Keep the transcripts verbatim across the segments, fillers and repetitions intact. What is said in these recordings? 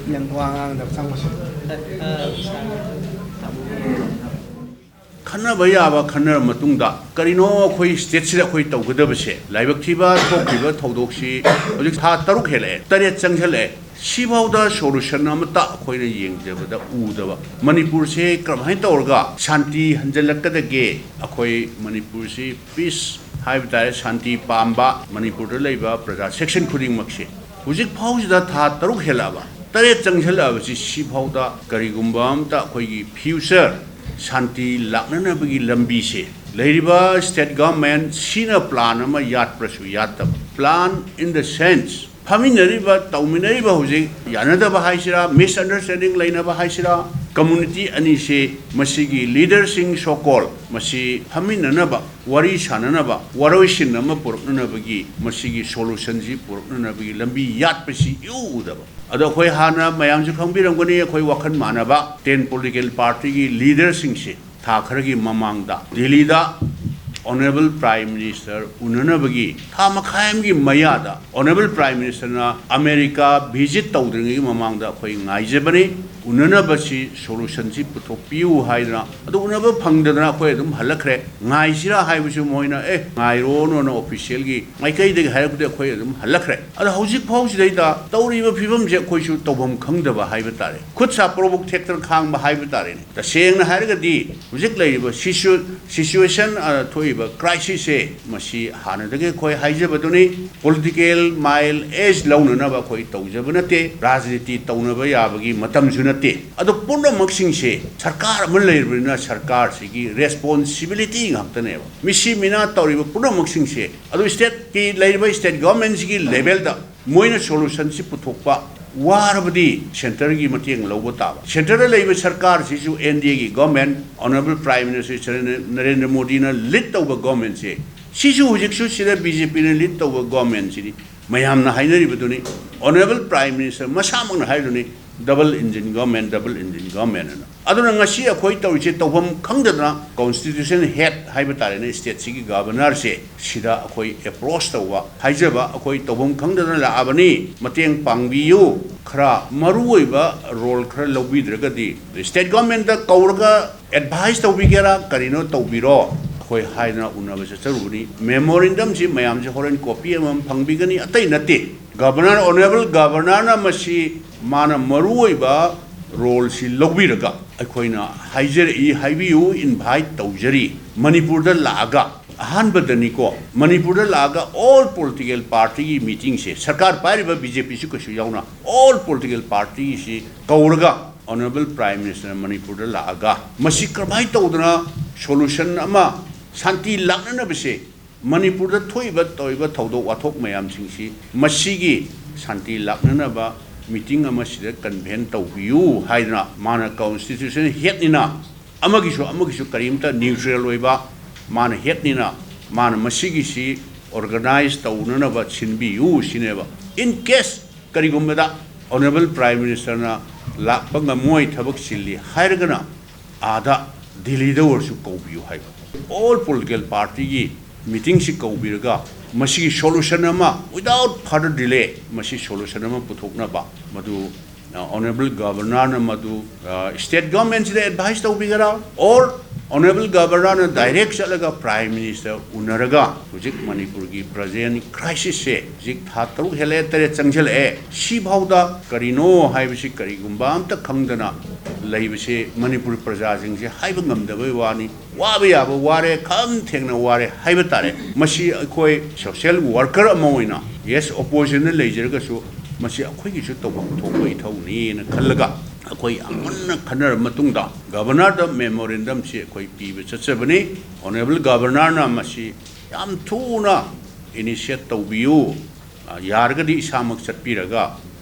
ꯅꯪ ꯋꯥ ꯉꯥꯡꯗꯕ ꯆꯪꯕꯁꯦ꯫ ꯈꯟꯅꯕ ꯌꯥꯕ ꯈꯟꯅꯔ ꯃꯇꯨꯡꯗ ꯀꯔꯤꯅꯣ ꯑꯩꯈꯣꯏ ꯁ꯭ꯇꯦꯠꯁꯤꯗ ꯑꯩꯈꯣꯏ ꯇꯧꯒꯗꯕꯁꯦ? ꯂꯥꯏꯕꯛ ꯊꯤꯕ ꯊꯣꯛꯈꯤꯕ ꯊꯧꯗꯣꯛꯁꯤ ꯍꯧꯖꯤꯛ ꯊꯥ ꯇꯔꯨꯛ ꯍꯦꯜꯂꯛꯑꯦ, ꯇꯔꯦꯠ ꯆꯪꯁꯤꯜꯂꯛꯑꯦ, ꯁꯤꯐꯥꯎꯗ ꯁꯣꯂꯨꯁꯟ ꯑꯃꯠꯇ ꯑꯩꯈꯣꯏꯅ ꯌꯦꯡꯖꯕꯗ ꯎꯗꯕ꯫ ꯃꯅꯤꯄꯨꯔꯁꯦ ꯀꯔꯝꯍꯥꯏꯅ ꯇꯧꯔꯒ ꯁꯥꯟꯇꯤ ꯍꯟꯖꯤꯜꯂꯛꯀꯗꯒꯦ? ꯑꯩꯈꯣꯏ ꯃꯅꯤꯄꯨꯔꯁꯤ ꯄꯤꯁ ꯍꯥꯏꯕ ꯇꯥꯔꯦ, ꯁꯥꯟꯇꯤ ꯄꯥꯝꯕ ꯃꯅꯤꯄꯨꯔꯗ ꯂꯩꯕ ꯄ꯭ꯔꯖꯥ ꯁꯦꯛꯁꯟ ꯈꯨꯗꯤꯡꯃꯛꯁꯦ ꯍꯧꯖꯤꯛ ꯐꯥꯎꯁꯤꯗ ꯊꯥ ꯇꯔꯨꯛ ꯍꯦꯜꯂꯛꯑꯕ, ꯇꯔꯦꯠ ꯆꯪꯁꯤꯜꯂꯛꯑꯕꯁꯤ ꯁꯤꯐꯥꯎꯗ ꯀꯔꯤꯒꯨꯝꯕ ꯑꯝꯇ ꯑꯩꯈꯣꯏꯒꯤ ꯐ꯭ꯌꯨꯆꯔ ꯁꯥꯟꯇꯤ ꯂꯥꯛꯅꯅꯕꯒꯤ ꯂꯝꯕꯤꯁꯦ ꯂꯩꯔꯤꯕ ꯁ꯭ꯇꯦꯠ ꯒꯚꯔꯟꯃꯦꯟ ꯁꯤꯅ ꯄ꯭ꯂꯥꯟ ꯑꯃ ꯌꯥꯠꯄ꯭ꯔꯁꯨ ꯌꯥꯠꯇꯕ꯫ Plan in the sense, ꯐꯝꯃꯤꯟꯅꯔꯤꯕ, ꯇꯧꯃꯤꯟꯅꯔꯤꯕ ꯍꯧꯖꯤꯛ ꯌꯥꯅꯗꯕ ꯍꯥꯏꯁꯤꯔꯥ, ꯃꯤꯁꯑꯟꯗꯔꯁ꯭ꯇꯦꯟꯗꯤꯡ ꯂꯩꯅꯕ ꯍꯥꯏꯁꯤꯔꯥ, ꯀꯝꯃꯨꯅꯤꯇꯤ ꯑꯅꯤꯁꯦ ꯃꯁꯤꯒꯤ ꯂꯤꯗꯔꯁꯤꯡ, so called, ꯃꯁꯤ ꯐꯝꯃꯤꯟꯅꯅꯕ, ꯋꯥꯔꯤ ꯁꯥꯟꯅꯅꯕ, ꯋꯥꯔꯣꯏꯁꯤꯟ ꯑꯃ ꯄꯨꯔꯛꯅꯅꯕꯒꯤ, ꯃꯁꯤꯒꯤ ꯁꯣꯂꯨꯁꯟꯁꯤ ꯄꯨꯔꯛꯅꯅꯕꯒꯤ ꯂꯝꯕꯤ ꯌꯥꯠꯄꯁꯤ ꯏꯎ ꯎꯗꯕ꯫ ꯑꯗꯣ ꯑꯩꯈꯣꯏ ꯍꯥꯟꯅ ꯃꯌꯥꯝꯁꯨ ꯈꯪꯕꯤꯔꯝꯒꯅꯤ, ꯑꯩꯈꯣꯏ ꯋꯥꯈꯜ ꯃꯥꯟꯅꯕ ꯇꯦꯟ ꯄꯣꯂꯤꯇꯤꯀꯦꯜ ꯄꯥꯔꯇꯤꯒꯤ ꯂꯤꯗꯔꯁꯤꯡꯁꯦ ꯊꯥ ꯈꯔꯒꯤ ꯃꯃꯥꯡꯗ ꯗꯤꯜꯂꯤꯗ ꯑꯣꯅꯔꯦꯕꯜ ꯄ꯭ꯔꯥꯏꯝ ꯃꯤꯅꯤꯁꯇꯔ ꯎꯅꯅꯕꯒꯤ ꯊꯥ ꯃꯈꯥꯏ ꯑꯃꯒꯤ ꯃꯌꯥꯗ ꯑꯣꯅꯔꯦꯕꯜ ꯄ꯭ꯔꯥꯏꯝ ꯃꯤꯅꯤꯁꯇꯔꯅ ꯑꯃꯦꯔꯤꯀꯥ ꯚꯤꯖꯤꯠ ꯇꯧꯗ꯭ꯔꯤꯉꯩꯒꯤ ꯃꯃꯥꯡꯗ ꯑꯩꯈꯣꯏ ꯉꯥꯏꯖꯕꯅꯤ, ꯎꯅꯅꯕꯁꯤ, ꯁꯣꯂꯨꯁꯟꯁꯤ ꯄꯨꯊꯣꯛꯄꯤꯌꯨ ꯍꯥꯏꯗꯅ꯫ ꯑꯗꯨ ꯎꯅꯕ ꯐꯪꯗꯗꯅ ꯑꯩꯈꯣꯏ ꯑꯗꯨꯝ ꯍꯜꯂꯛꯈ꯭ꯔꯦ꯫ ꯉꯥꯏꯁꯤꯔꯥ ꯍꯥꯏꯕꯁꯨ ꯃꯣꯏꯅ, "ꯑꯦ, ꯉꯥꯏꯔꯣꯅꯣꯅ ꯑꯣꯐꯤꯁꯤꯌꯦꯜꯒꯤ ꯃꯥꯏꯀꯩꯗꯒꯤ ꯍꯥꯏꯔꯛꯄꯗꯤ ꯑꯩꯈꯣꯏ ꯑꯗꯨꯝ ꯍꯜꯂꯛꯈ꯭ꯔꯦ"꯫ ꯑꯗꯣ ꯍꯧꯖꯤꯛ ꯐꯥꯎꯁꯤꯗꯩꯗ ꯇꯧꯔꯤꯕ ꯐꯤꯕꯝꯁꯦ ꯑꯩꯈꯣꯏꯁꯨ ꯇꯧꯐꯝ ꯈꯪꯗꯕ ꯍꯥꯏꯕ ꯇꯥꯔꯦ, ꯈꯨꯠ ꯁꯥ ꯄ꯭ꯔꯣꯕꯨꯛ ꯊꯦꯛꯇꯅ ꯈꯥꯡꯕ ꯍꯥꯏꯕ ꯇꯥꯔꯦꯅꯦ꯫ ꯇꯁꯦꯡꯅ ꯍꯥꯏꯔꯒꯗꯤ ꯍꯧꯖꯤꯛ ꯂꯩꯔꯤꯕ ꯁꯤꯆꯨ-, ꯁꯤꯆꯨꯋꯦꯁꯟ, ꯑ, ꯊꯣꯛꯏꯕ ꯀ꯭ꯔꯥꯏꯁꯤꯁꯁꯦ ꯃꯁꯤ ꯍꯥꯟꯅꯗꯒꯤ ꯑꯩꯈꯣꯏ ꯍꯥꯏꯖꯕꯗꯨꯅꯤ, ꯄꯣꯂꯤꯇꯤꯀꯦꯜ ꯃꯥꯏꯜ ꯑꯦꯖ ꯂꯧꯅꯅꯕ ꯑꯩꯈꯣꯏ ꯇꯧꯖꯕ ꯅꯠꯇꯦ, ꯔꯥꯖꯅꯤꯇꯤ ꯇꯧꯅꯕ ꯌꯥꯕꯒꯤ ꯃꯇꯝꯁꯨ ꯅꯠꯇꯦ꯫ ꯑꯗꯣ ꯄꯨꯝꯅꯃꯛꯁꯤꯡꯁꯦ ꯁꯔꯀꯥꯔ ꯑꯃ ꯂꯩꯔꯕꯅꯤꯅ ꯁꯔꯀꯥꯔꯁꯤꯒꯤ ꯔꯦꯁꯄꯣꯟꯁꯤꯕꯤꯂꯤꯇꯤ ꯉꯥꯛꯇꯅꯦꯕ꯫ ꯃꯤꯁꯤ ꯃꯤꯅꯥ ꯇꯧꯔꯤꯕ ꯄꯨꯝꯅꯃꯛꯁꯤꯡꯁꯦ, ꯑꯗꯨ ꯁ꯭ꯇꯦꯠꯀꯤ ꯂꯩꯔꯤꯕ ꯁ꯭ꯇꯦꯠ ꯒꯚꯔꯟꯃꯦꯟꯁꯤꯒꯤ ꯂꯦꯚꯦꯜꯗ ꯃꯣꯏꯅ ꯁꯣꯂꯨꯁꯟꯁꯤ ꯄꯨꯊꯣꯛꯄ ꯋꯥꯔꯕꯗꯤ ꯁꯦꯟꯇꯔꯒꯤ ꯃꯇꯦꯡ ꯂꯧꯕ ꯇꯥꯕ꯫ ꯁꯦꯟꯇꯔꯗ ꯂꯩꯕ ꯁꯔꯀꯥꯔꯁꯤꯁꯨ ꯑꯦꯟ ꯗꯤ ꯑꯦꯒꯤ government, honourable prime minister Narendra ꯃꯣꯗꯤꯅ ꯂꯤꯗ ꯇꯧꯕ ꯒꯚꯔꯟꯃꯦꯟꯁꯦ, ꯁꯤꯁꯨ ꯍꯧꯖꯤꯛꯁꯨ ꯁꯤꯗ ꯕꯤ ꯖꯦ ꯄꯤꯅ ꯂꯤꯗ ꯇꯧꯕ ꯒꯚꯔꯟꯃꯦꯟꯁꯤꯅꯤ꯫ ꯃꯌꯥꯝꯅ ꯍꯥꯏꯅꯔꯤꯕꯗꯨꯅꯤ, ꯑꯣꯅꯔꯦꯕꯜ ꯄ꯭ꯔꯥꯏꯝ ꯃꯤꯅꯤꯁꯇꯔ ꯃꯁꯥꯃꯛꯅ ꯍꯥꯏꯔꯤꯗꯨꯅꯤ, "Double engine government, double engine government" ꯑꯅ꯫ ꯑꯗꯨꯅ ꯉꯁꯤ ꯑꯩꯈꯣꯏ ꯇꯧꯔꯤꯁꯦ ꯇꯧꯐꯝ ꯈꯪꯗꯗꯅ ꯀꯣꯟꯁꯇꯤꯇ꯭ꯌꯨꯁꯟ ꯍꯦꯗ ꯍꯥꯏꯕ ꯇꯥꯔꯦꯅꯦ, ꯁ꯭ꯇꯦꯠꯁꯤꯒꯤ ꯒꯚꯔꯅꯔꯁꯦ, ꯁꯤꯗ ꯑꯩꯈꯣꯏ ꯑꯦꯄ꯭ꯔꯣꯁ ꯇꯧꯕ, ꯍꯥꯏꯖꯕ, "ꯑꯩꯈꯣꯏ ꯇꯧꯐꯝ ꯈꯪꯗꯗꯅ ꯂꯥꯛꯑꯕꯅꯤ, ꯃꯇꯦꯡ ꯄꯥꯡꯕꯤꯌꯨ" ꯈꯔ ꯃꯔꯨꯑꯣꯏꯕ ꯔꯣꯜ ꯈꯔ ꯂꯧꯕꯤꯗ꯭ꯔꯒꯗꯤ, ꯁ꯭ꯇꯦꯠ ꯒꯣꯔꯃꯦꯟꯗ ꯀꯧꯔꯒ ꯑꯦꯗꯚꯥꯏꯁ ꯇꯧꯕꯤꯒꯦꯔꯥ, ꯀꯔꯤꯅꯣ ꯇꯧꯕꯤꯔꯣ, ꯑꯩꯈꯣꯏ ꯍꯥꯏꯗꯅ ꯎꯅꯕ ꯆꯠꯆꯔꯨꯕꯅꯤ꯫ ꯃꯦꯃꯣꯔꯦꯟꯗꯝꯁꯤ ꯃꯌꯥꯝꯁꯦ ꯍꯣꯔꯦꯟ ꯀꯣꯄꯤ ꯑꯃꯃꯝ ꯐꯪꯕꯤꯒꯅꯤ, ꯑꯇꯩ ꯅꯠꯇꯦ꯫ ꯒꯕꯔꯅꯔ, ꯑꯣꯅꯔꯦꯕꯜ ꯒꯕꯔꯅꯔꯅ ꯃꯁꯤ ꯃꯥꯅ ꯃꯔꯨꯑꯣꯏꯕ ꯔꯣꯜꯁꯤ ꯂꯧꯕꯤꯔꯒ, ꯑꯩꯈꯣꯏꯅ ꯍꯥꯏꯖꯔꯛꯏ, ꯍꯥꯏꯕꯤꯌꯨ, ꯏꯟꯚꯥꯏꯠ ꯇꯧꯖꯔꯤ꯫ ꯃꯅꯤꯄꯨꯔꯗ ꯂꯥꯛꯑꯒ, ꯑꯍꯥꯟꯕꯗꯅꯤꯀꯣ, ꯃꯅꯤꯄꯨꯔꯗ ꯂꯥꯛꯑꯒ ꯑꯣꯜ ꯄꯣꯂꯤꯇꯤꯀꯦꯜ ꯄꯥꯔꯇꯤꯒꯤ ꯃꯤꯇꯤꯡꯁꯦ, ꯁꯔꯀꯥꯔ ꯄꯥꯏꯔꯤꯕ ꯕꯤ ꯖꯦ ꯄꯤꯁꯨ ꯀꯩꯁꯨ ꯌꯥꯎꯅ, ꯑꯣꯜ ꯄꯣꯂꯤꯇꯤꯀꯦꯜ ꯄꯥꯔꯇꯤꯁꯤ ꯀꯧꯔꯒ ꯑꯣꯅꯔꯦꯕꯜ ꯄ꯭ꯔꯥꯏꯝ ꯃꯤꯅꯤꯁꯇꯔ ꯃꯅꯤꯄꯨꯔꯗ ꯂꯥꯛꯑꯒ ꯃꯁꯤ ꯀꯔꯝꯍꯥꯏꯅ ꯇꯧꯗꯅ ꯁꯣꯂꯨꯁꯟ ꯑꯃ, ꯁꯥꯟꯇꯤ ꯂꯥꯛꯅꯅꯕꯁꯦ, ꯃꯅꯤꯄꯨꯔꯗ ꯊꯣꯛꯏꯕ ꯇꯧꯔꯤꯕ ꯊꯧꯗꯣꯛ ꯋꯥꯊꯣꯛ ꯃꯌꯥꯝꯁꯤꯡꯁꯤ, ꯃꯁꯤꯒꯤ ꯁꯥꯟꯇꯤ ꯂꯥꯛꯅꯅꯕ ꯃꯤꯇꯤꯡ ꯑꯃꯁꯤꯗ ꯀꯟꯚꯦꯟ ꯇꯧꯕꯤꯌꯨ ꯍꯥꯏꯗꯅ ꯃꯥꯅ ꯀꯣꯟꯁꯇꯤꯇ꯭ꯌꯨꯁꯟ ꯍꯦꯠꯅꯤꯅ, ꯑꯃꯒꯤꯁꯨ ꯑꯃꯒꯤꯁꯨ ꯀꯔꯤꯝꯇ ꯅ꯭ꯌꯨꯇ꯭ꯔꯦꯜ ꯑꯣꯏꯕ, ꯃꯥꯅ ꯍꯦꯠꯅꯤꯅ ꯃꯥꯅ ꯃꯁꯤꯒꯤꯁꯤ ꯑꯣꯔꯒꯅꯥꯏꯖ ꯇꯧꯅꯅꯕ ꯁꯤꯟꯕꯤꯌꯨ ꯁꯤꯅꯦꯕ꯫ In case ꯀꯔꯤꯒꯨꯝꯕꯗ ꯑꯣꯅꯔꯦꯕꯜ ꯄ꯭ꯔꯥꯏꯝ ꯃꯤꯅꯤꯁꯇꯔꯅ ꯂꯥꯛꯄ ꯉꯝꯃꯣꯏ, ꯊꯕꯛ ꯆꯤꯜꯂꯤ ꯍꯥꯏꯔꯒꯅ, ꯑꯥꯗ ꯗꯤꯜꯂꯤꯗ ꯑꯣꯏꯔꯁꯨ ꯀꯧꯕꯤꯌꯨ ꯍꯥꯏꯕ꯫ ꯑꯣꯜ ꯄꯣꯂꯤꯇꯤꯀꯦꯜ ꯄꯥꯔꯇꯤꯒꯤ ꯃꯤꯇꯤꯡꯁꯤ ꯀꯧꯕꯤꯔꯒ ꯃꯁꯤꯒꯤ ꯁꯣꯂꯨꯁꯟ ꯑꯃ, without further delay, ꯃꯁꯤ ꯁꯣꯂꯨꯁꯟ ꯑꯃ ꯄꯨꯊꯣꯛꯅꯕ, ꯃꯗꯨ ꯑꯣꯅꯔꯦꯕꯜ ꯒꯕꯔꯅꯔꯅ ꯃꯗꯨ ꯁ꯭ꯇꯦꯠ ꯒꯣꯔꯃꯦꯟꯁꯤꯗ ꯑꯦꯗꯚꯥꯏꯁ ꯇꯧꯕꯤꯒꯦꯔꯥ, ꯑꯣꯔ ꯑꯣꯅꯔꯦꯕꯜ ꯒꯕꯔꯅꯔꯅ ꯗꯥꯏꯔꯦꯛ ꯆꯠꯂꯒ ꯄ꯭ꯔꯥꯏꯝ ꯃꯤꯅꯤꯁꯇꯔ ꯎꯅꯔꯒ, ꯍꯧꯖꯤꯛ ꯃꯅꯤꯄꯨꯔꯒꯤ ꯄ꯭ꯔꯖꯦꯟ ꯀ꯭ꯔꯥꯏꯁꯤꯁꯁꯦ ꯍꯧꯖꯤꯛ ꯊꯥ ꯇꯔꯨꯛ ꯍꯦꯜꯂꯛꯑꯦ, ꯇꯔꯦꯠ ꯆꯪꯁꯤꯜꯂꯛꯑꯦ, ꯁꯤꯐꯥꯎꯗ ꯀꯔꯤꯅꯣ ꯍꯥꯏꯕꯁꯤ ꯀꯔꯤꯒꯨꯝꯕ ꯑꯝꯇ ꯈꯪꯗꯅ ꯂꯩꯕꯁꯦ ꯃꯅꯤꯄꯨꯔ ꯄ꯭ꯔꯖꯥꯁꯤꯡꯁꯦ ꯍꯥꯏꯕ ꯉꯝꯗꯕꯩ ꯋꯥꯅꯤ꯫ ꯋꯥꯕ ꯌꯥꯕ ꯋꯥꯔꯦ, ꯈꯝ ꯊꯦꯡꯅ ꯋꯥꯔꯦ ꯍꯥꯏꯕ ꯇꯥꯔꯦ꯫ ꯃꯁꯤ ꯑꯩꯈꯣꯏ ꯁꯣꯁꯤꯌꯦꯜ ꯋꯥꯔꯀꯔ ꯑꯃ ꯑꯣꯏꯅ, ꯌꯦꯁ, ꯑꯣꯄꯣꯖꯤꯁꯟꯗ ꯂꯩꯖꯔꯒꯁꯨ, ꯃꯁꯤ ꯑꯩꯈꯣꯏꯒꯤꯁꯨ ꯇꯧꯐꯝ ꯊꯣꯛꯄ ꯏꯊꯧꯅꯦꯅ ꯈꯜꯂꯒ, ꯑꯩꯈꯣꯏ ꯌꯥꯝ ꯃꯨꯟꯅ ꯈꯟꯅꯔꯕ ꯃꯇꯨꯡꯗ ꯒꯕꯔꯅꯔꯗ ꯃꯦꯃꯣꯔꯦꯟꯗꯝꯁꯤ ꯑꯩꯈꯣꯏ ꯄꯤꯕ ꯆꯠꯆꯕꯅꯤ꯫ ꯑꯣꯅꯔꯦꯕꯜ ꯒꯕꯔꯅꯔꯅ ꯃꯁꯤ ꯌꯥꯝ ꯊꯨꯅ ꯏꯅꯤꯁꯤꯌꯦꯠ ꯇꯧꯕꯤꯌꯨ꯫ ꯑ, ꯌꯥꯔꯒꯗꯤ ꯏꯁꯥꯃꯛ ꯆꯠꯄꯤꯔꯒ,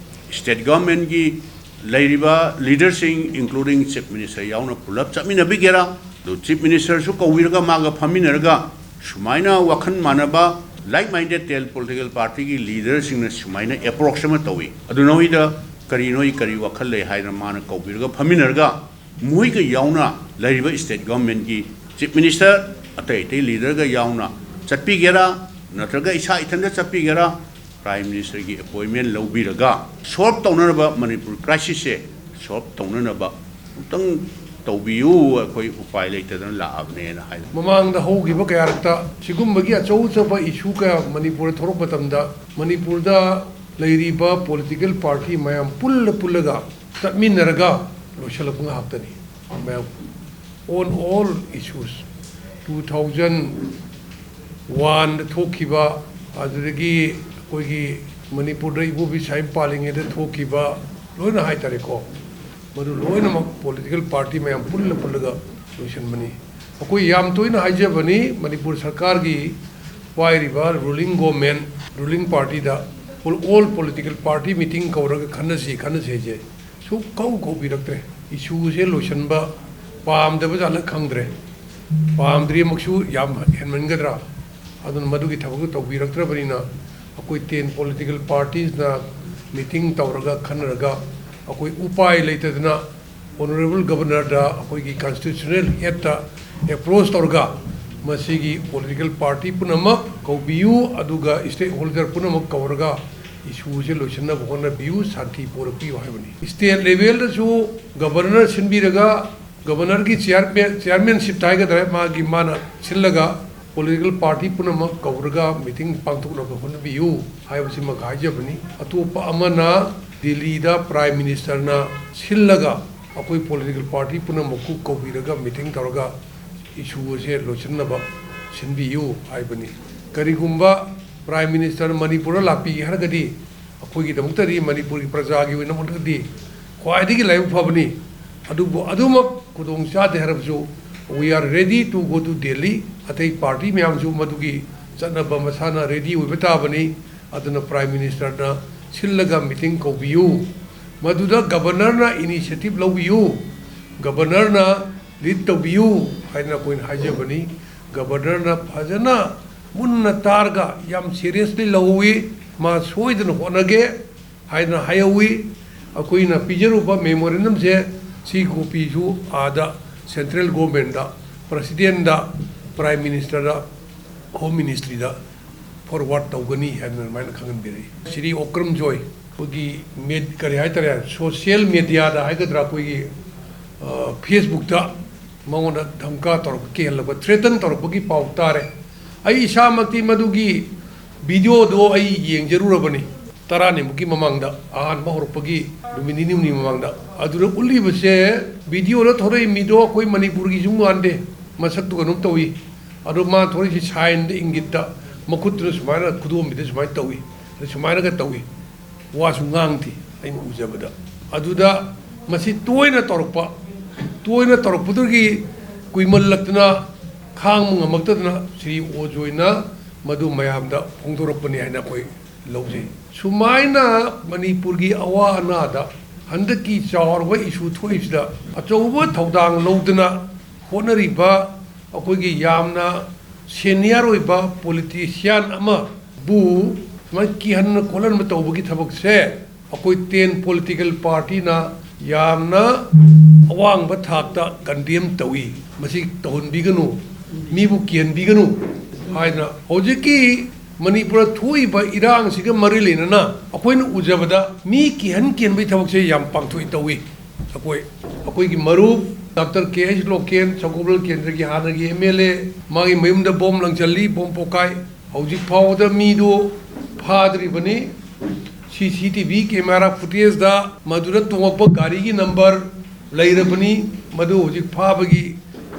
ꯁ꯭ꯇꯦꯠ ꯒꯣꯔꯃꯦꯟꯒꯤ ꯂꯩꯔꯤꯕ ꯂꯤꯗꯔꯁꯤꯡ, including ꯆꯤꯐ ꯃꯤꯅꯤꯁꯇꯔ ꯌꯥꯎꯅ, ꯄꯨꯂꯞ ꯆꯠꯃꯤꯟꯅꯕꯤꯒꯦꯔꯥ? ꯑꯗꯨ ꯆꯤꯐ ꯃꯤꯅꯤꯁꯇꯔꯁꯨ ꯀꯧꯕꯤꯔꯒ ꯃꯥꯒ ꯐꯝꯃꯤꯟꯅꯔꯒ, ꯁꯨꯃꯥꯏꯅ ꯋꯥꯈꯜ ꯃꯥꯟꯅꯕ, ꯂꯥꯏꯛ ꯃꯥꯏꯟꯗꯦꯠ ꯇꯦꯟ ꯄꯣꯂꯤꯇꯤꯀꯦꯜ ꯄꯥꯔꯇꯤꯒꯤ ꯂꯤꯗꯔꯁꯤꯡꯅ ꯁꯨꯃꯥꯏꯅ ꯑꯦꯄ꯭ꯔꯣꯆ ꯑꯃ ꯇꯧꯏ, ꯑꯗꯨ ꯅꯣꯏꯗ ꯀꯔꯤ, ꯅꯣꯏ ꯀꯔꯤ ꯋꯥꯈꯜ ꯂꯩ ꯍꯥꯏꯗꯅ ꯃꯥꯅ ꯀꯧꯕꯤꯔꯒ ꯐꯝꯃꯤꯟꯅꯔꯒ, ꯃꯣꯏꯒ ꯌꯥꯎꯅ ꯂꯩꯔꯤꯕ ꯁ꯭ꯇꯦꯠ ꯒꯣꯔꯃꯦꯟꯒꯤ ꯆꯤꯐ ꯃꯤꯅꯤꯁꯇꯔ, ꯑꯇꯩ ꯑꯇꯩ ꯂꯤꯗꯔꯒ ꯌꯥꯎꯅ ꯆꯠꯄꯤꯒꯦꯔꯥ, ꯅꯠꯇ꯭ꯔꯒ ꯏꯁꯥ ꯏꯊꯟꯗ ꯆꯠꯄꯤꯒꯦꯔꯥ, Prime Ministerꯒꯤ appointment ꯂꯧꯕꯤꯔꯒ solve ꯇꯧꯅꯅꯕ, ꯃꯅꯤꯄꯨꯔ crisisꯁꯦ solve ꯇꯧꯅꯅꯕ ꯑꯃꯨꯛꯇꯪ ꯇꯧꯕꯤꯌꯨ, ꯑꯩꯈꯣꯏ ꯎꯄꯥꯏ ꯂꯩꯇꯗꯅ ꯂꯥꯛꯑꯕꯅꯦꯅ ꯍꯥꯏ꯫ ꯃꯃꯥꯡꯗ ꯍꯧꯈꯤꯕ ꯀꯌꯥꯔꯛꯇ ꯁꯤꯒꯨꯝꯕꯒꯤ ꯑꯆꯧ ꯑꯆꯧꯕ issue ꯀꯌꯥ ꯃꯅꯤꯄꯨꯔꯗ ꯊꯣꯛꯂꯛꯄ ꯃꯇꯝꯗ, ꯃꯅꯤꯄꯨꯔꯗ ꯂꯩꯔꯤꯕ political party ꯃꯌꯥꯝ ꯄꯨꯜꯂ ꯄꯨꯜꯂꯒ ꯆꯠꯃꯤꯟꯅꯔꯒ ꯂꯣꯏꯁꯤꯜꯂꯛꯄ ꯉꯥꯛꯇꯅꯤ꯫ ꯃꯌꯥꯝ on all issues, two thousand oneꯗ ꯊꯣꯛꯈꯤꯕ, ꯑꯗꯨꯗꯒꯤ ꯑꯩꯈꯣꯏꯒꯤ ꯃꯅꯤꯄꯨꯔꯗ ꯏꯕꯣꯕꯤ ꯁꯥꯏꯝ ꯄꯥꯜꯂꯤꯉꯩꯗ ꯊꯣꯛꯈꯤꯕ, ꯂꯣꯏꯅ ꯍꯥꯏꯇꯥꯔꯦꯀꯣ, ꯃꯗꯨ ꯂꯣꯏꯅꯃꯛ political party ꯃꯌꯥꯝ ꯄꯨꯜꯂ ꯄꯨꯜꯂꯒ ꯂꯣꯏꯁꯤꯟꯕꯅꯤ꯫ ꯑꯩꯈꯣꯏ ꯌꯥꯝ ꯇꯣꯏꯅ ꯍꯥꯏꯖꯕꯅꯤ, ꯃꯅꯤꯄꯨꯔ ꯁꯔꯀꯥꯔꯒꯤ ꯄꯥꯏꯔꯤꯕ ruling government, ruling partyꯗ all political party meeting ꯀꯧꯔꯒ ꯈꯟꯅꯁꯤ, ꯈꯟꯅꯁꯤ ꯍꯥꯏꯁꯦ꯫ ꯁꯨꯛꯀꯧ ꯀꯧꯕꯤꯔꯛꯇ꯭ꯔꯦ꯫ Issueꯁꯦ ꯂꯣꯏꯁꯤꯟꯕ ꯄꯥꯝꯗꯕ ꯖꯥꯠꯂ ꯈꯪꯗ꯭ꯔꯦ꯫ ꯄꯥꯝꯗ꯭ꯔꯤꯃꯛꯁꯨ ꯌꯥꯝ ꯍꯦꯟꯃꯟꯒꯗ꯭ꯔꯥ? ꯑꯗꯨꯅ ꯃꯗꯨꯒꯤ ꯊꯕꯛꯇꯨ ꯇꯧꯕꯤꯔꯛꯇ꯭ꯔꯕꯅꯤꯅ, ꯑꯩꯈꯣꯏ ten political partiesꯅ meeting ꯇꯧꯔꯒ ꯈꯟꯅꯔꯒ, ꯑꯩꯈꯣꯏ ꯎꯄꯥꯏ ꯂꯩꯇꯗꯅ Honourable Governorꯗ ꯑꯩꯈꯣꯏꯒꯤ constitutional headꯇ approach ꯇꯧꯔꯒ, ꯃꯁꯤꯒꯤ political party ꯄꯨꯝꯅꯃꯛ ꯀꯧꯕꯤꯌꯨ, ꯑꯗꯨꯒ stakeholder ꯄꯨꯝꯅꯃꯛ ꯀꯧꯔꯒ issueꯁꯦ ꯂꯣꯏꯁꯤꯟꯅꯕ ꯍꯣꯠꯅꯕꯤꯌꯨ, ꯁꯥꯟꯇꯤ ꯄꯨꯔꯛꯄꯤꯌꯨ ꯍꯥꯏꯕꯅꯤ꯫ State levelꯗꯁꯨ Governor ꯁꯤꯟꯕꯤꯔꯒ, Governorꯒꯤ chairman, chairmanshipꯇ ꯍꯥꯏꯒꯗ꯭ꯔꯥ, ꯃꯥꯒꯤ, ꯃꯥꯅ ꯁꯤꯜꯂꯒ political party ꯄꯨꯝꯅꯃꯛ ꯀꯧꯔꯒ meeting ꯄꯥꯡꯊꯣꯛꯅꯕ ꯍꯣꯠꯅꯕꯤꯌꯨ ꯍꯥꯏꯕꯁꯤꯃꯛ ꯍꯥꯏꯖꯕꯅꯤ꯫ ꯑꯇꯣꯞꯄ ꯑꯃꯅ ꯗꯤꯜꯂꯤꯗ Prime Ministerꯅ ꯁꯤꯜꯂꯒ ꯑꯩꯈꯣꯏ political party ꯄꯨꯝꯅꯃꯛꯄꯨ ꯀꯧꯕꯤꯔꯒ meeting ꯇꯧꯔꯒ issueꯁꯦ ꯂꯣꯏꯁꯤꯟꯅꯕ ꯁꯤꯟꯕꯤꯌꯨ ꯍꯥꯏꯕꯅꯤ꯫ ꯀꯔꯤꯒꯨꯝꯕ Prime Minister ꯃꯅꯤꯄꯨꯔꯗ ꯂꯥꯛꯄꯤꯒꯦ ꯍꯥꯏꯔꯒꯗꯤ, ꯑꯩꯈꯣꯏꯒꯤꯗꯃꯛꯇꯗꯤ, ꯃꯅꯤꯄꯨꯔꯒꯤ ꯄ꯭ꯔꯖꯥꯒꯤ ꯑꯣꯏꯅꯃꯛꯇꯗꯤ ꯈ꯭ꯋꯥꯏꯗꯒꯤ ꯂꯥꯏꯕꯛ ꯐꯕꯅꯤ꯫ ꯑꯗꯨꯕꯨ ꯑꯗꯨꯃꯛ ꯈꯨꯗꯣꯡ ꯆꯥꯗꯦ ꯍꯥꯏꯔꯕꯁꯨ, we are ready to go to Delhi꯫ ꯑꯇꯩ party ꯃꯌꯥꯝꯁꯨ ꯃꯗꯨꯒꯤ ꯆꯠꯅꯕ ꯃꯁꯥꯅ ready ꯑꯣꯏꯕ ꯇꯥꯕꯅꯤ꯫ ꯑꯗꯨꯅ Prime Ministerꯅ ꯁꯤꯜꯂꯒ meeting ꯀꯧꯕꯤꯌꯨ, ꯃꯗꯨꯗ Governorꯅ initiative ꯂꯧꯕꯤꯌꯨ, Governorꯅ lead ꯇꯧꯕꯤꯌꯨ ꯍꯥꯏꯅ ꯑꯩꯈꯣꯏꯅ ꯍꯥꯏꯖꯕꯅꯤ꯫ Governorꯅ ꯐꯖꯅ ꯃꯨꯟꯅ ꯇꯥꯔꯒ ꯌꯥꯝ seriously ꯂꯧꯏ, ꯃꯥ ꯁꯣꯏꯗꯅ ꯍꯣꯠꯅꯒꯦ ꯍꯥꯏꯗꯅ ꯍꯥꯏꯍꯧꯏ꯫ ꯑꯩꯈꯣꯏꯅ ꯄꯤꯖꯔꯨꯕ memorandumꯁꯦ, ꯁꯤ copyꯁꯨ ꯑꯥꯗ central governmentꯗ, Presidentꯗ, Prime Ministerꯗ, Home Ministryꯗ ꯐꯣꯔꯋꯥꯔꯗ ꯇꯧꯒꯅꯤ ꯍꯥꯏꯗꯅ ꯑꯗꯨꯃꯥꯏꯅ ꯈꯪꯍꯟꯕꯤꯔꯛꯏ꯫ ꯁ꯭ꯔꯤ ꯑꯣꯀ꯭ꯔꯝ ꯖꯣꯏ, ꯑꯩꯈꯣꯏꯒꯤ ꯃꯦ-, ꯀꯔꯤ ꯍꯥꯏꯇꯥꯔꯦ, ꯁꯣꯁꯤꯌꯦꯜ ꯃꯦꯗꯤꯌꯥꯗ ꯍꯥꯏꯒꯗ꯭ꯔꯥ, ꯑꯩꯈꯣꯏꯒꯤ, ꯑ, ꯐꯦꯁꯕꯨꯛꯇ ꯃꯉꯣꯟꯗ ꯙꯝꯀꯥ ꯇꯧꯔꯛꯄ, ꯀꯤꯍꯜꯂꯛꯄ, ꯊ꯭ꯔꯦꯇꯟ ꯇꯧꯔꯛꯄꯒꯤ ꯄꯥꯎ ꯇꯥꯔꯦ꯫ ꯑꯩ ꯏꯁꯥꯃꯛꯇꯤ ꯃꯗꯨꯒꯤ ꯚꯤꯗꯤꯑꯣꯗꯣ ꯑꯩ ꯌꯦꯡꯖꯔꯨꯔꯕꯅꯤ꯫ ꯇꯔꯥꯅꯤꯃꯨꯛꯀꯤ ꯃꯃꯥꯡꯗ, ꯑꯍꯥꯟꯕ ꯍꯧꯔꯛꯄꯒꯤ ꯅꯨꯃꯤꯠ ꯅꯤꯅꯤ ꯍꯨꯝꯅꯤ ꯃꯃꯥꯡꯗ꯫ ꯑꯗꯨꯗ ꯎꯠꯂꯤꯕꯁꯦ, ꯚꯤꯗꯤꯑꯣꯗ ꯊꯣꯛꯂꯛꯏ ꯃꯤꯗꯣ ꯑꯩꯈꯣꯏ ꯃꯅꯤꯄꯨꯔꯒꯤꯁꯨ ꯃꯥꯟꯗꯦ, ꯃꯁꯛꯇꯨ ꯀꯩꯅꯣꯝ ꯇꯧꯏ꯫ ꯑꯗꯣ ꯃꯥ ꯊꯣꯛꯂꯛꯏꯁꯤ ꯁꯥꯏꯟꯗ, ꯏꯪꯒꯤꯠꯇ, ꯃꯈꯨꯠꯇꯨꯅ ꯁꯨꯃꯥꯏꯅ ꯈꯨꯗꯣꯝꯕꯤꯗ ꯁꯨꯃꯥꯏꯅ ꯇꯧꯏ, ꯑꯗ ꯁꯨꯃꯥꯏꯅꯒ ꯇꯧꯏ꯫ ꯋꯥꯁꯨ ꯉꯥꯡꯗꯦ ꯑꯩꯅ ꯎꯖꯕꯗ꯫ ꯑꯗꯨꯗ ꯃꯁꯤ ꯇꯣꯏꯅ ꯇꯧꯔꯛꯄ, ꯇꯣꯏꯅ ꯇꯧꯔꯛꯄꯗꯨꯒꯤ ꯀꯨꯏꯃꯜꯂꯛꯇꯅ ꯈꯥꯡꯕ ꯉꯝꯃꯛꯇꯗꯅ ꯁ꯭ꯔꯤ ꯑꯣꯖꯣꯏꯅ ꯃꯗꯨ ꯃꯌꯥꯝꯗ ꯐꯣꯡꯗꯣꯔꯛꯄꯅꯤ ꯍꯥꯏꯅ ꯑꯩꯈꯣꯏ ꯂꯧꯖꯩ꯫ ꯁꯨꯃꯥꯏꯅ ꯃꯅꯤꯄꯨꯔꯒꯤ ꯑꯋꯥ ꯑꯅꯥꯗ ꯍꯟꯗꯛꯀꯤ ꯆꯥꯎꯔꯕ ꯏꯁꯨ ꯊꯣꯛꯏꯁꯤꯗ ꯑꯆꯧꯕ ꯊꯧꯗꯥꯡ ꯂꯧꯗꯨꯅ ꯍꯣꯠꯅꯔꯤꯕ ꯑꯩꯈꯣꯏꯒꯤ ꯌꯥꯝꯅ ꯁꯦꯅꯤꯌꯔ ꯑꯣꯏꯕ ꯄꯣꯂꯤꯇꯤꯁꯤꯌꯥꯟ ꯑꯃꯕꯨ ꯁꯨꯃꯥꯏꯅ ꯀꯤꯍꯟꯅ ꯈꯣꯠꯍꯟꯕ ꯇꯧꯕꯒꯤ ꯊꯕꯛꯁꯦ ꯑꯩꯈꯣꯏ ꯇꯦꯟ ꯄꯣꯂꯤꯇꯤꯀꯦꯜ ꯄꯥꯔꯇꯤꯅ ꯌꯥꯝꯅ ꯑꯋꯥꯡꯕ ꯊꯥꯛꯇ ꯀꯟꯗꯦꯝ ꯇꯧꯏ꯫ ꯃꯁꯤ ꯇꯧꯍꯟꯕꯤꯒꯅꯨ, ꯃꯤꯕꯨ ꯀꯤꯍꯟꯕꯤꯒꯅꯨ ꯍꯥꯏꯅ ꯍꯧꯖꯤꯛꯀꯤ ꯃꯅꯤꯄꯨꯔꯗ ꯊꯣꯛꯏꯕ ꯏꯔꯥꯡꯁꯤꯒ ꯃꯔꯤ ꯂꯩꯅꯅ ꯑꯩꯈꯣꯏꯅ ꯎꯖꯕꯗ ꯃꯤ ꯀꯤꯍꯟ ꯀꯤꯍꯟꯕꯒꯤ ꯊꯕꯛꯁꯦ ꯌꯥꯝ ꯄꯥꯡꯊꯣꯛꯏ ꯇꯧꯏ꯫ ꯑꯩꯈꯣꯏ, ꯑꯩꯈꯣꯏꯒꯤ ꯃꯔꯨꯞ ꯗꯥꯛꯇꯔ ꯀꯦ ꯑꯩꯆ ꯂꯣꯀꯦꯟ, ꯁꯒꯣꯜꯕꯟ ꯀꯦꯟꯗ꯭ꯔꯒꯤ ꯍꯥꯟꯅꯒꯤ ꯑꯦꯝ ꯑꯦꯜ ꯑꯦ, ꯃꯥꯒꯤ ꯃꯌꯨꯝꯗ ꯕꯣꯝ ꯂꯪꯁꯤꯜꯂꯤ, ꯕꯣꯝ ꯄꯣꯈꯥꯏ꯫ ꯍꯧꯖꯤꯛ ꯐꯥꯎꯕꯗ ꯃꯤꯗꯨ ꯐꯥꯗ꯭ꯔꯤꯕꯅꯤ꯫ ꯁꯤ ꯁꯤ ꯇꯤ ꯚꯤ ꯀꯦꯃꯦꯔꯥ ꯐꯨꯇꯦꯖꯇ ꯃꯗꯨꯗ ꯇꯣꯡꯉꯛꯄ ꯒꯥꯔꯤꯒꯤ ꯅꯝꯕꯔ ꯂꯩꯔꯕꯅꯤ꯫ ꯃꯗꯨ ꯍꯧꯖꯤꯛ ꯐꯥꯕꯒꯤ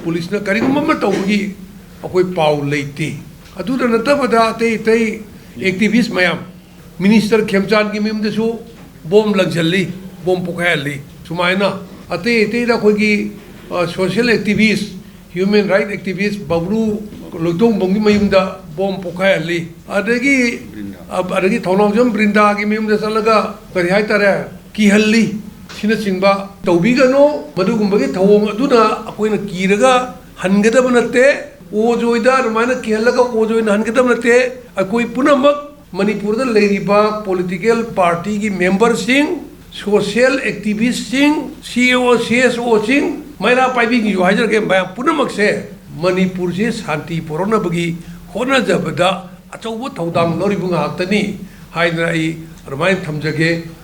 ꯄꯨꯂꯤꯁꯅ ꯀꯔꯤꯒꯨꯝꯕ ꯑꯃ ꯇꯧꯕꯒꯤ ꯑꯩꯈꯣꯏ ꯄꯥꯎ ꯂꯩꯇꯦ꯫ ꯑꯗꯨꯗ ꯅꯠꯇꯕꯗ ꯑꯇꯩ ꯑꯇꯩ ꯑꯦꯛꯇꯤꯚꯤꯁ ꯃꯌꯥꯝ, ꯃꯤꯅꯤꯁꯇꯔ ꯈꯦꯝꯆꯥꯟꯒꯤ ꯃꯌꯨꯝꯗꯁꯨ ꯕꯣꯝ ꯂꯪꯁꯤꯜꯂꯤ, ꯕꯣꯝ ꯄꯣꯈꯥꯏꯍꯜꯂꯤ꯫ ꯁꯨꯃꯥꯏꯅ ꯑꯇꯩ ꯑꯇꯩꯗ ꯑꯩꯈꯣꯏꯒꯤ, ꯑ, ꯁꯣꯁꯤꯌꯦꯜ ꯑꯦꯛꯇꯤꯚꯤꯁ, ꯍ꯭ꯌꯨꯃꯦꯟ ꯔꯥꯏꯠ ꯑꯦꯛꯇꯤꯚꯤꯁ ꯕꯕ꯭ꯂꯨ ꯂꯣꯏꯇꯣꯡꯕꯝꯒꯤ ꯃꯌꯨꯝꯗ ꯕꯣꯝ ꯄꯣꯈꯥꯏꯍꯜꯂꯤ꯫ ꯑꯗꯒꯤ, ꯑ, ꯑꯗꯒꯤ ꯊꯧꯅꯥꯎꯖꯝ ꯕ꯭ꯔꯤꯟꯗꯥꯒꯤ ꯃꯌꯨꯝꯗ ꯆꯠꯂꯒ ꯀꯔꯤ ꯍꯥꯏꯇꯥꯔꯦ, ꯀꯤꯍꯜꯂꯤ꯫ ꯁꯤꯅꯆꯤꯡꯕ ꯇꯧꯕꯤꯒꯅꯨ꯫ ꯃꯗꯨꯒꯨꯝꯕꯒꯤ ꯊꯧꯑꯣꯡ ꯑꯗꯨꯅ ꯑꯩꯈꯣꯏꯅ ꯀꯤꯔꯒ ꯍꯟꯒꯗꯕ ꯅꯠꯇꯦ꯫ ꯑꯣꯖꯣꯏꯗ ꯑꯗꯨꯃꯥꯏꯅ ꯀꯤꯍꯜꯂꯒ ꯑꯣꯖꯣꯏꯅ ꯍꯟꯒꯗꯕ ꯅꯠꯇꯦ꯫ ꯑꯩꯈꯣꯏ ꯄꯨꯝꯅꯃꯛ ꯃꯅꯤꯄꯨꯔꯗ ꯂꯩꯔꯤꯕ ꯄꯣꯂꯤꯇꯤꯀꯦꯜ ꯄꯥꯔꯇꯤꯒꯤ ꯃꯦꯝꯕꯔꯁꯤꯡ, ꯁꯣꯁꯤꯌꯦꯜ ꯑꯦꯛꯇꯤꯚꯤꯁꯁꯤꯡ, ꯁꯤ ꯑꯦ ꯑꯣ, ꯁꯤ ꯑꯦꯁ ꯑꯣꯁꯤꯡ, ꯃꯩꯔꯥ ꯄꯥꯏꯕꯤꯁꯤꯡꯁꯨ ꯍꯥꯏꯖꯔꯒꯦ, ꯃꯌꯥꯝ ꯄꯨꯝꯅꯃꯛꯁꯦ ꯃꯅꯤꯄꯨꯔꯁꯤ ꯁꯥꯟꯇꯤ ꯄꯨꯔꯛꯅꯕꯒꯤ ꯍꯣꯠꯅꯖꯕꯗ ꯑꯆꯧꯕ ꯊꯧꯗꯥꯡ ꯂꯧꯔꯤꯕ ꯉꯥꯛꯇꯅꯤ ꯍꯥꯏꯗꯅ ꯑꯩ ꯑꯗꯨꯃꯥꯏꯅ ꯊꯝꯖꯒꯦ꯫